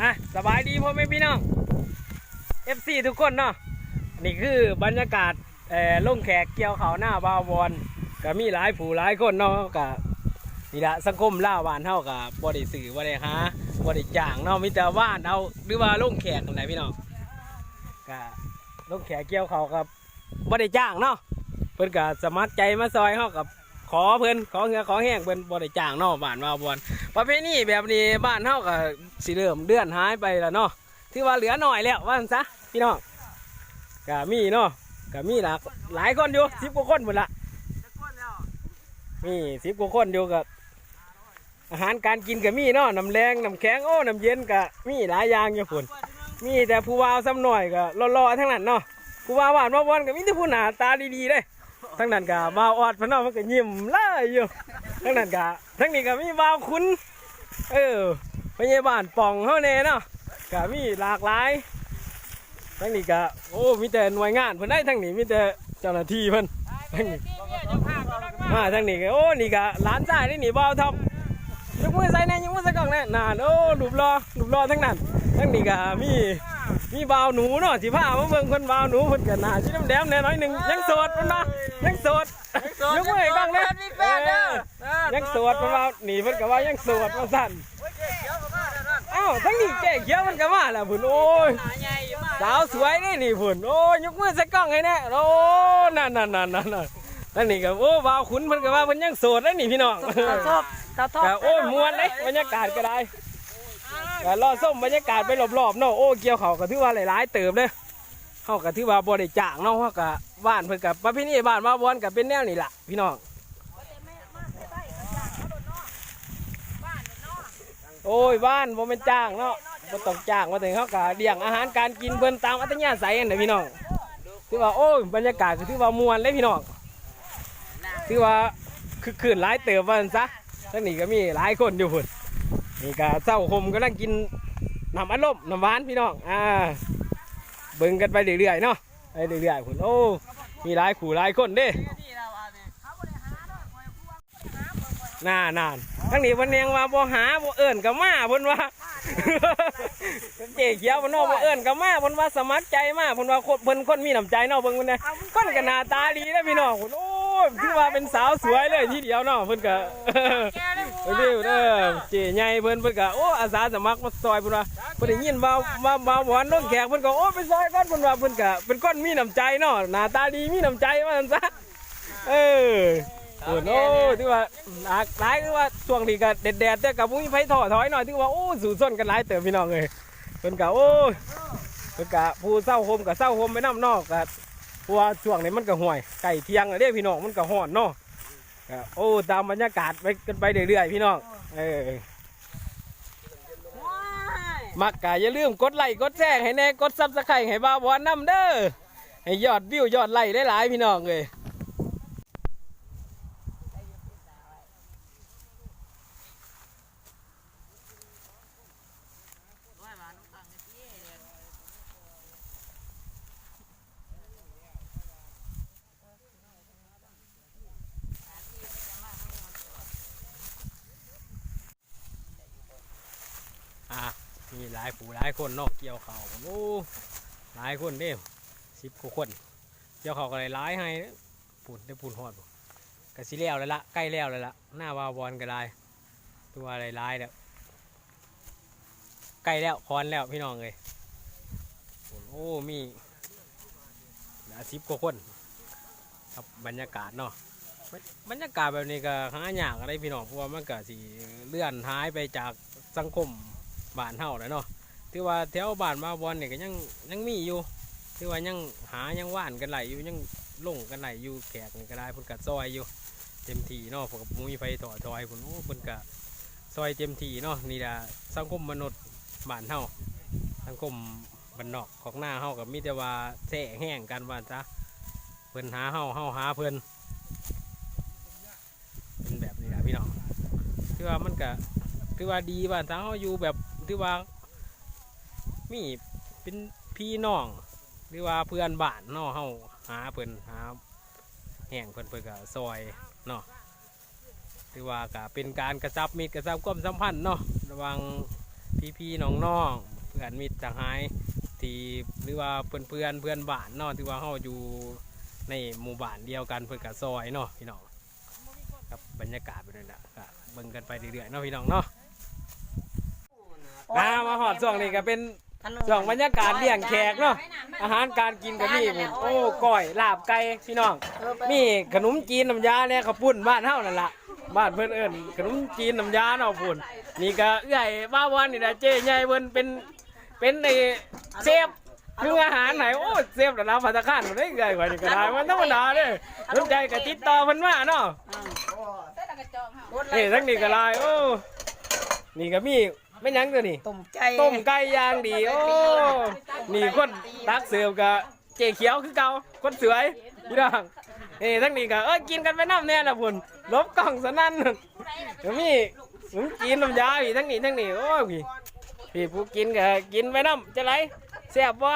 ອ່ະ ສະບາຍດີພໍ່ແມ່ພີ່ນ້ອງ ເອັຟຊີ ທຸກຄົນເນາະ. ນີ້ຄືບັນຍາກາດ ເອີ ລົງແຂກກ່ຽວເຂົ້ານາບ່າວບອນ ກະມີຫຼາຍຜູ້ຫຼາຍຄົນເນາະ. ກະນີ້ລະ ສັງຄົມລາວບ້ານເຮົາກະບໍ່ໄດ້ຊື້ ບໍ່ໄດ້ຫາ ບໍ່ໄດ້ຈ້າງເນາະ ມີແຕ່ຫວ່ານເອົາ ຫຼືວ່າລົງແຂກຫັ້ນແຫຼະພີ່ນ້ອງ. ກະລົງແຂກກ່ຽວເຂົ້າກະບໍ່ໄດ້ຈ້າງເນາະ ເພິ່ນກະສະໝັກໃຈມາຊ່ອຍເຮົາ ກະຂໍເພິ່ນ ຂໍເຫື່ອຂໍແຮງເພິ່ນ ບໍ່ໄດ້ຈ້າງເນາະ. ບ້ານບ່າວບອນ ປະເພນີແບບນີ້ ບ້ານເຮົາກະຊິເລີ່ມເລືອນຫາຍໄປລະເນາະ ຖືວ່າເຫຼືອໜ້ອຍແລ້ວວ່າຊັ້ນຊະພີ່ນ້ອງ. ກະມີເນາະ ກະມີຫຼາກ ຫຼາຍຄົນຢູ່ ສິບກວ່າຄົນພຸ້ນລະ ມີສິບກວ່າຄົນຢູ່. ກະອາຫານການກິນກະມີເນາະ ນ້ຳແລງ ນ້ຳແຂງ ໂອ້ ນ້ຳເຢັນ ກະມີຫຼາຍຢ່າງຢູ່ພຸ້ນ. ມີແຕ່ຜູ້ບ່າວຊຳນ້ອຍກະຫຼໍ່ໆທັງນັ້ນເນາະ ຜູ້ບ່າວບ້ານບ່າວບອນກະມີແຕ່ຜູ້ໜ້າຕາດີໆເດ້. ທາງນັ້ນກະບ່າວອອດເພິ່ນເນາະ ເພິ່ນກະຍິ້ມເລີຍຢູ່. ທາງນັ້ນກະ ທາງນີ້ກະມີບ່າວຂຸນ ເອີ ພະຍາບານປ່ອງເຮົາແດ່ເນາະ ກະມີຫຼາກຫຼາຍ. ທາງນີ້ກະ ໂອ້ ມີແຕ່ໜ່ວຍງານເພິ່ນໃດ໋ ທາງນີ້ມີແຕ່ເຈົ້າໜ້າທີ່ເພິ່ນ. ທາງນີ້ ມາທາງນີ້ກະ ໂອ້ ນີ້ກະຫຼານຊາຍເດ້ນີ້ ບ່າວທັອບ ຍົກມືໃສ່ແດ່ ຍົກມືໃສ່ກ້ອງແດ່ ນັ້ນ ໂອ້ ຮູບຫຼໍ່ ຮູບຫຼໍ່ທັງນັ້ນ. ທາງນີ້ກະມີ ມີບ່າວໜູເນາະ ຊິພາມາເບິ່ງເພິ່ນ ບ່າວໜູເພິ່ນກະໜ້າຊິແດມໆແດ່ໜ້ອຍໜຶ່ງ ຍັງໂສດເພິ່ນວ່າ ຍັງໂສດ ຍັງໂສດ ຍົກມືໃຫ້ກ້ອງແດ່ ມີແຟນເດີ ເອີ ຍັງໂສດເພິ່ນວ່າ ນີ້ເພິ່ນກະວ່າຍັງໂສດວ່າຊັ້ນ. ອ້າວ ທາງນີ້ເຈ້ຂຽວເພິ່ນກະມາລະພຸ້ນ ໂອ້ຍ ສາວສວຍເດ້ນີ້ພຸ້ນ ໂອ້ຍ ຍົກມືໃສ່ກ້ອງໃຫ້ແດ່ ໂອ້ ນັ້ນໆໆໆ. ທາງນີ້ກະ ໂອ້ ບ່າວຂຸນເພິ່ນກະວ່າເພິ່ນຍັງໂສດເດ້ນີ້ພີ່ນ້ອງ ສາວທອບ ສາວທອບ ກະ ໂອ້ຍ ມ່ວນເດ້ ບັນຍາກາດກະໄດ້ ກະລໍຊົມບັນຍາກາດໄປລອບໆເນາະ. ໂອ້ ກ່ຽວເຂົ້າກະຖືວ່າຫຼາຍໆເຕີບເດ້ ເຮົາກະຖືວ່າບໍ່ໄດ້ຈ້າງເນາະ ເຮົາກະ ບ້ານເພິ່ນກະ ປະເພນີບ້ານບ່າວບອນກະເປັນແນວນີ້ລະພີ່ນ້ອງ. ໂອ້ຍ ຫວ່ານ ບໍ່ແມ່ນຈ້າງເນາະ ບໍ່ຕ້ອງຈ້າງ ວ່າແຕ່ເຮົາກະລ້ຽງອາຫານການກິນເພິ່ນຕາມອັດຕະຍາໄສຫັ້ນແຫຼະພີ່ນ້ອງ. ຖືວ່າ ໂອ້ຍ ບັນຍາກາດກະຖືວ່າມ່ວນເດ້ພີ່ນ້ອງ ຖືວ່າຄຶກຄື້ນຫຼາຍເຕີບວ່າຊັ້ນຊະ. ທາງນີ້ກະມີຫຼາຍຄົນຢູ່ພຸ້ນ ນີ້ກະເຊົາໂຮມກຳລັງກິນນ້ຳອັດລົມ ນ້ຳຫວານພີ່ນ້ອງ ອ່າ ເບິ່ງກັນໄປເລື້ອຍໆເນາະ ໄປເລື້ອຍໆພຸ້ນ. ໂອ້ ມີຫຼາຍຄູ່ຫຼາຍຄົນເດ້ ນັ້ນໆ ທາງນີ້ເພິ່ນແຮງວ່າບໍ່ຫາບໍ່ເອີ້ນກະມາເພິ່ນວ່າ ເຈ້ຂຽວເພິ່ນເນາະ ບໍ່ເອີ້ນກະມາເພິ່ນວ່າ ສະໝັກໃຈມາເພິ່ນວ່າ ຄົນ ເພິ່ນຄົນມີນ້ຳໃຈເນາະ. ເບິ່ງເພິ່ນແດ່ ເພິ່ນກະໜ້າຕາດີເດ້ພີ່ນ້ອງ ໂອ້ຍ ຖືວ່າເປັນສາວສວຍເລີຍທີດຽວເນາະ. ເພິ່ນກະ ເອີ ເດ້ ເອີ ເຈ້ໃຫຍ່ເພິ່ນ ເພິ່ນກະ ໂອ້ ອາສາສະໝັກມາຊ່ອຍເພິ່ນວ່າ ເພິ່ນໄດ້ຍິນວ່າ ວ່າ ວ່າບ່າວບອນລົງແຂກ ເພິ່ນກະ ໂອ້ ໄປຊ່ອຍກ່ອນເພິ່ນວ່າ ເພິ່ນກະເປັນຄົນມີນ້ຳໃຈເນາະ ໜ້າຕາດີມີນ້ຳໃຈວ່າຊັ້ນຊະ. ເອີ ໂອ້ ຖືວ່າຫຼາກຫຼາຍ ຄືວ່າຊ່ວງນີ້ກະແດດໆ ແຕ່ກະບໍ່ມີໃຜທໍ້ຖອຍເນາະ ຖືວ່າ ໂອ້ ສູ້ຊົນກັນຫຼາຍເຕີບພີ່ນ້ອງເອີຍ. ເພິ່ນກະ ໂອ້ ເພິ່ນກະ ຜູ້ເຊົາໂຮມກະເຊົາໂຮມໄປນຳເນາະ ກະ ເພາະວ່າຊ່ວງນີ້ມັນກະ ຫ້ວຍ ໃກ້ທ່ຽງແລ້ວເດ້ພີ່ນ້ອງ ມັນກະຮ້ອນເນາະ. ກະ ໂອ້ ຕາມບັນຍາກາດໄປ ກັນໄປເລື້ອຍໆພີ່ນ້ອງ ເອີ ມັກກະຢ່າລືມກົດໄລ້ກົດແຊໃຫ້ແດ່ ກົດຊັບສະໄຄໃຫ້ບ່າວບອນນຳເດີ ໃຫ້ຍອດວິວຍອດໄລ້ຫຼາຍໆພີ່ນ້ອງເອີຍ. ອ່າ ມີຫຼາຍຜູ້ຫຼາຍຄົນເນາະ ກ່ຽວເຂົ້າ ໂອ້ ຫຼາຍຄົນເດ້ ສິບກວ່າຄົນ ກ່ຽວເຂົ້າກະໄດ້ຫຼາຍໄຮ່ເດ້ ພຸ້ນ ແຕ່ພຸ້ນຮອດ ກະຊິແລ້ວແລ້ວລະ ໃກ້ແລ້ວແລ້ວລະ ນາບ່າວບອນກະໄດ້ ຖືວ່າໄດ້ຫຼາຍແລ້ວ ໃກ້ແລ້ວ ຄອນແລ້ວພີ່ນ້ອງເອີຍ. ໂອ້ ມີຫຼາຍສິບກວ່າຄົນ ກັບບັນຍາກາດເນາະ ບັນຍາກາດແບບນີ້ກະຫາຍາກເດ້ພີ່ນ້ອງ ເພາະວ່າມັນກະຊິເລືອນຫາຍໄປຈາກສັງຄົມບ້ານເຮົາແຫຼະເນາະ. ຖືວ່າແຖວບ້ານບ່າວບອນນີ້ກະຍັງ ຍັງມີຢູ່ ຖືວ່າຍັງຫາຍັງຫວ່ານກັນໄດ້ຢູ່ ຍັງລົງກັນໄດ້ຢູ່ ແຂກນີ້ກະໄດ້ ເພິ່ນກະຊ່ອຍຢູ່ເຕັມທີ່ເນາະ ເພິ່ນກະບໍ່ມີໃຜທໍ້ຖອຍພຸ້ນ ໂອ້ ເພິ່ນກະ ຊ່ອຍເຕັມທີ່ເນາະ. ນີ້ລະສັງຄົມມະນຸດບ້ານເຮົາ ສັງຄົມບ້ານນອກຄອກນາເຮົາກະມີແຕ່ວ່າແຊແຮງກັນວ່າຊັ້ນຊະ ເພິ່ນຫາເຮົາ ເຮົາຫາເພິ່ນ ເປັນແບບນີ້ລະພີ່ນ້ອງ. ຖືວ່າມັນກະ ຖືວ່າດີວ່າຊັ້ນຊະ ເຮົາຢູ່ແບບ ຖືວ່າມີເປັນພີ່ນ້ອງ ຫຼືວ່າເພື່ອນບ້ານເນາະ ເຮົາຫາເພິ່ນ ຫາແຮງເພິ່ນ ເພິ່ນກະຊ່ອຍເນາະ. ຖືວ່າກະເປັນການກະຊັບມິດກະຊັບຄວາມສຳພັນເນາະ ລະຫວ່າງ ພີ່ໆນ້ອງໆ ເພື່ອນມິດສະຫາຍ ທີ່ ຫຼືວ່າເພື່ອນໆ ເພື່ອນບ້ານເນາະ ທີ່ວ່າເຮົາຢູ່ໃນໝູ່ບ້ານດຽວກັນ ເພິ່ນກະຊ່ອຍເນາະພີ່ນ້ອງ. ກັບບັນຍາກາດແບບນີ້ລະ ກະເບິ່ງກັນໄປເລື້ອຍໆເນາະພີ່ນ້ອງເນາະ. ມາ ມາຮອດຊ່ວງນີ້ກະເປັນຊ່ວງບັນຍາກາດລ້ຽງແຂກເນາະ ອາຫານການກິນກະມີພຸ້ນ ໂອ້ ກ້ອຍ ລາບໄກ່ພີ່ນ້ອງ ມີຂະໜົມຈີນນ້ຳຢາແດ່ ເຂົ້າປຸ້ນບ້ານເຮົານັ້ນລະ ບ້ານເພິ່ນເອີ້ນຂະໜົມຈີນນ້ຳຢາເນາະພຸ້ນ. ນີ້ກະເອື້ອຍບ່າວວອນນີ້ລະ ເຈ້ໃຫຍ່ເພິ່ນເປັນ ເປັນໄອ້ເຊຟ ປຸງອາຫານໃຫ້ ໂອ້ ເຊຟລະດັບພັດຕາຄານພຸ້ນເດ້ ເອື້ອຍຂ້ອຍນີ້ກະໄດ້ ບໍ່ທຳມະດາເດ້. ສົນໃຈກະຕິດຕໍ່ເພິ່ນມາເນາະ. ນີ້ທາງນີ້ກະຫຼາຍ ໂອ້ ນີ້ກະມີ ແມ່ນຫຍັງຕົວນີ້? ຕົ້ມໄກ່ ຕົ້ມໄກ່ຢ່າງດີ. ໂອ້ ນີ້ຄົນຕັກເສີບກະເຈ້ຂຽວຄືເກົ່າ ຄົນສວຍພີ່ນ້ອງ. ນີ້ທາງນີ້ກະ ເອີ ກິນກັນໄປນຳແດ່ລະພຸ້ນ ຫຼົບກ້ອງສະນັ້ນ. ກະມີຂະໜົມຈີນນ້ຳຢາອີກ ທາງນີ້ ທາງນີ້ ໂອ້ຍ ພີ່ ຜູ້ກິນກະກິນໄປນຳ. ຈັ່ງໃດ ແຊບບໍ່?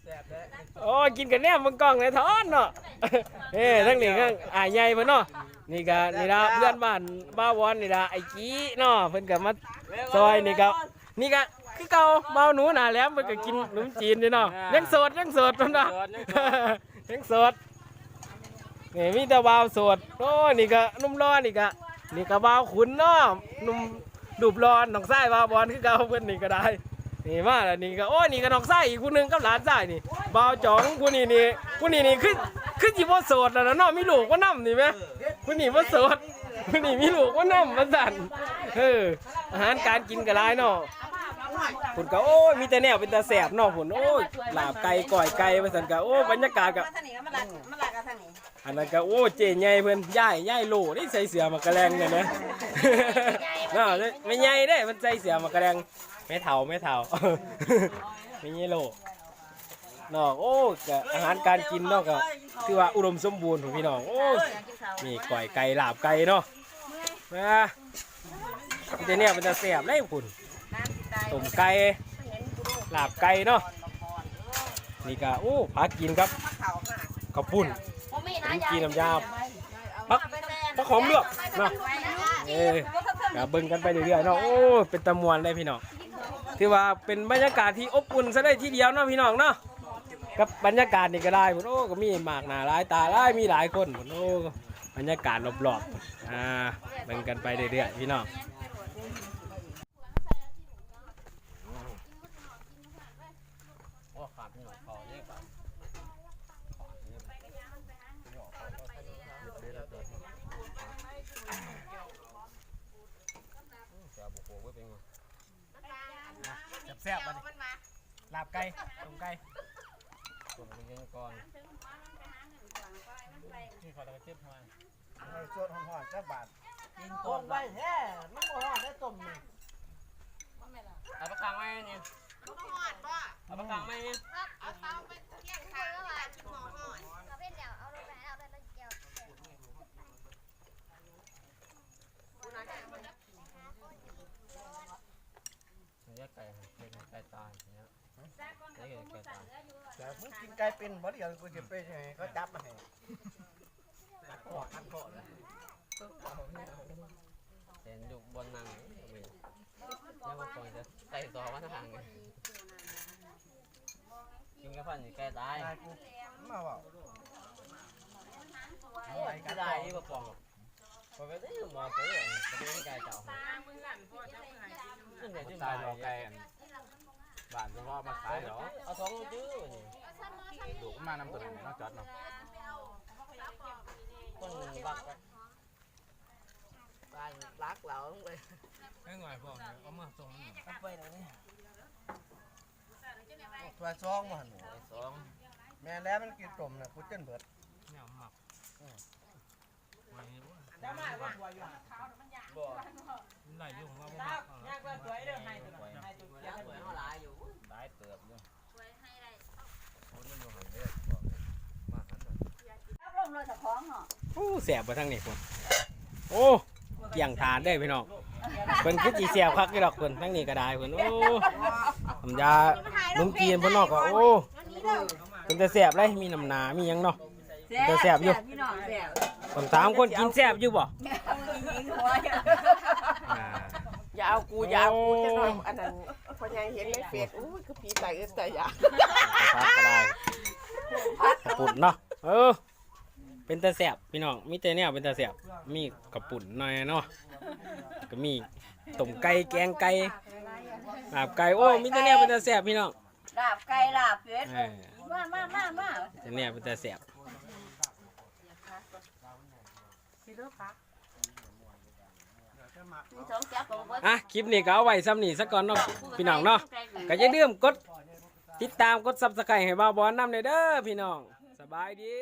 ແຊບແທ້. ໂອ້ຍ ກິນກະແນມເບິ່ງກ້ອງແດ່ຖອນເນາະ. ເອີ ທາງນີ້ກະອ້າຍໃຫຍ່ເພິ່ນເນາະ. ນີ້ກະ ນີ້ລະ ເພື່ອນບ້ານບ່າວອນນີ້ລະ ໄອ້ຈີເນາະ ເພິ່ນກະມາຊ່ອຍ. ນີ້ກະ ນີ້ກະຄືເກົ່າ ບ່າວໜູໜ້າແຫຼມ ເພິ່ນກະກິນຂະໜົມຈີນນີ້ເນາະ. ຍັງໂສດ ຍັງໂສດເພິ່ນວ່າ ຍັງໂສດ. ນີ້ມີແຕ່ບ່າວໂສດ. ໂອ້ ນີ້ກະໜຸ່ມຫຼໍ່ ນີ້ກະ ນີ້ກະບ່າວຂຸນເນາະ ໜຸ່ມຮູບຫຼໍ່ ນ້ອງຊາຍບ່າວອນຄືເກົ່າ ເພິ່ນນີ້ກະໄດ້. ນີ້ມາລະ ນີ້ກະ ໂອ້ ນີ້ກະນ້ອງຊາຍອີກຜູ້ໜຶ່ງກັບຫຼານຊາຍນີ້ ບ່າວຈອງ. ຜູ້ນີ້ນີ້ ຜູ້ນີ້ນີ້ຄື ຄືຊິບໍ່ໂສດລະເນາະ ມີລູກມານຳນີ້ແມ. ຜູ້ນີ້ບໍ່ໂສດ ຜູ້ນີ້ມີລູກມານຳວ່າຊັ້ນ. ເອີ ອາຫານການກິນກະຫຼາຍເນາະ. ພຸ້ນກະ ໂອ້ຍ ມີແຕ່ແນວເປັນຕາແຊບເນາະ ພຸ້ນ ໂອ້ຍ ລາບໄກ່ ກ້ອຍໄກ່ວ່າຊັ້ນກະ ໂອ້ຍ ບັນຍາກາດກະ ມາທາງນີ້ ມາລັກ ມາລັກເອົາທາງນີ້. ອັນນັ້ນກະ ໂອ້ ເຈ້ໃຫຍ່ເພິ່ນ ຍາຍ ຍາຍໂຫຼໄດ້ໃສ່ເສື້ອໝາກກະແລັງນັ້ນນະ ເນາະ. ແມ່ໃຫຍ່ເດ້ ເພິ່ນໃສ່ເສື້ອໝາກກະແລັງ ແມ່ເຖົ້າ ແມ່ເຖົ້າ ແມ່ໃຫຍ່ໂຫຼເນາະ. ໂອ້ ກະອາຫານການກິນເນາະ ກະຖືວ່າອຸດົມສົມບູນພຸ້ນພີ່ນ້ອງ. ໂອ້ ມີກ້ອຍໄກ່ ລາບໄກ່ເນາະ ມາ ມີແຕ່ແນວເປັນຕາແຊບເລີຍພຸ້ນ ຕົ້ມໄກ່ ລາບໄກ່ເນາະ. ນີ້ກະ ໂອ້ ຜັກກິນກັບເຂົ້າປຸ້ນ ກິນນ້ຳຢາ ຜັກ ຜັກຫອມລວກເນາະ. ເອີ ກະເບິ່ງກັນໄປເລື້ອຍໆເນາະ. ໂອ້ ເປັນຕາມ່ວນເດ້ພີ່ນ້ອງ ຖືວ່າເປັນບັນຍາກາດທີ່ອົບອຸ່ນຊະເລີຍທີດຽວເນາະພີ່ນ້ອງເນາະ. ກັບບັນຍາກາດນີ້ກະໄດ້ພຸ້ນ ໂອ້ ກະມີໝາກໜ້າຫຼາຍຕາຫຼາຍ ມີຫຼາຍຄົນພຸ້ນ. ໂອ້ ບັນຍາກາດລອບໆ ອ່າ ເບິ່ງກັນໄປເລື້ອຍໆພີ່ນ້ອງ. ໂອ້ ຂາດໜ້ອຍເຂົ້າເດ້ ແຊບບໍ່ໂຄເວີຍ ເປັນໄງ? ແຊບໆ ບາດນີ້ ລາບໄກ່ ຕົ້ມໄກ່ ຕົ້ມເຢັນກ່ອນ ກິນເຂົ້າແລ້ວກະເຈັບຫົວ. ໃຫ້ສົດຮ້ອນໆ ຈັກບາດ ກິນກ່ອນ ຕົ້ມໄວ້ແທ້ ມັນບໍ່ຮ້ອນໄດ້ຕົ້ມນີ້. ເອົາປາກກາງໄວ້ນີ້ ບໍ່ຮ້ອນບໍ່ ເອົາປາກກາງໄວ້ນີ້ ເອົາເຕົາໄປທຽງຂ້າງນີ້ລະ ກິນໝໍ້ຮ້ອນ. ກະເປັນແລ້ວ ເອົາລົງໄປໃຫ້ລາວເລີຍ ລາວຊິແກ່ວ. ເຮັດໄກ່ ເຮັດໃຫ້ໄກ່ຕາຍເນາະ ເຮັດໄກ່ຕາຍ. ແຕ່ມຶງກິນໄກ່ເປັນບໍ່? ດຽວກູຊິໄປໃຫ້ເຂົາຈັບມາໃຫ້ ຕັດຄໍ ຕັດຄໍເລີຍ. ແຕ່ນຢູ່ບ່ອນນັ່ງ ແລ້ວມັນຄອງຈະໃສ່ຊອມາທາງ ກິນກັບພັນນີ້ໄກ່ຕາຍ. ມາເວົ້າ ໄດ້ບໍ່ປອງ. ຂ້ອຍກະຊິໝໍ້ເຕີ ກະເປັນໄກ່ເຈົ້າ ມັນໄດ້ ຕາຍດອກໄກ່ ອັນ ບ້ານຈະເວາະມາຂາຍດອກ. ເອົາສອງໂລຈື່ນີ້ ລູກມັນມານຳໂຕນັ້ນເນາະ ຈອດເນາະ. ຄົນບັກ ຕາຍລັກເອົາລົງໄປ ໃຫ້ໜ້ອຍພວກນີ້ເອົາມາສົ່ງມັນ ເອົາໄປເລີຍ. ຖ້ວຍສອງບໍ່ຫັ້ນ? ຖ້ວຍສອງ ແມ່ນແລ້ວ ມັນກິນຕົ້ມນະ ກູຈົນເບິດ ແນວມັກ. ອືມ ໄດ້ຢູ່ ວ່າບໍ່ມັກ ໂອ້ ແຊບບໍ່ທາງນີ້ພຸ້ນ. ໂອ້ ກ້ຽງຖາດເດ້ພີ່ນ້ອງ ເພິ່ນຄືຊິແຊບຄັກຢູ່ດອກເພິ່ນ ທາງນີ້ກະໄດ້ເພິ່ນ. ໂອ້ ນ້ຳຢາໜົມຈີນເພິ່ນເນາະ ກະ ໂອ້ ເປັນຕາແຊບເດ້ ມີນ້ຳໜ້າມີຫຍັງເນາະ. ເປັນຕາແຊບຢູ່ ພີ່ນ້ອງ ແຊບ. ຕ້ອງຖາມຄົນກິນແຊບຢູ່ບໍ່? ອ່າ ຢ່າເອົາກູ ຢ່າເອົາກູ ໂອ້ ຈັກໜ້ອຍ ອັນນັ້ນ ພໍ່ໃຫຍ່ເຫັນໃນເຟສ ໂອ້ຍ ຄືຜີຕາຍເອິດຕາຍຢາກ ເຂົ້າຜັດກໍໄດ້ ເຂົ້າປຸ້ນເນາະ ເອີ ເປັນຕາແຊບພີ່ນ້ອງ ມີແຕ່ແນວເປັນຕາແຊບ ມີເຂົ້າປຸ້ນໜ້ອຍເນາະ ກໍມີຕົ້ມໄກ່ ແກງໄກ່ ລາບໄກ່ ໂອ້ ມີແຕ່ແນວເປັນຕາແຊບພີ່ນ້ອງ ລາບໄກ່ ລາບເປັດ ເອີ ມາ ມາ ມາ ມາ ແຕ່ແນວເປັນຕາແຊບ ມີສອງຈັບກໍບໍ່ເບິດ ອ່ະ ຄລິບນີ້ກໍເອົາໄວ້ສ່ຳນີ້ສາກ່ອນເນາະ ພີ່ນ້ອງເນາະ ກໍຢ່າລືມກົດຕິດຕາມ ກົດ Subscribe ໃຫ້ບ່າວບອນນຳແດ່ເດີພີ່ນ້ອງ ສະບາຍດີ.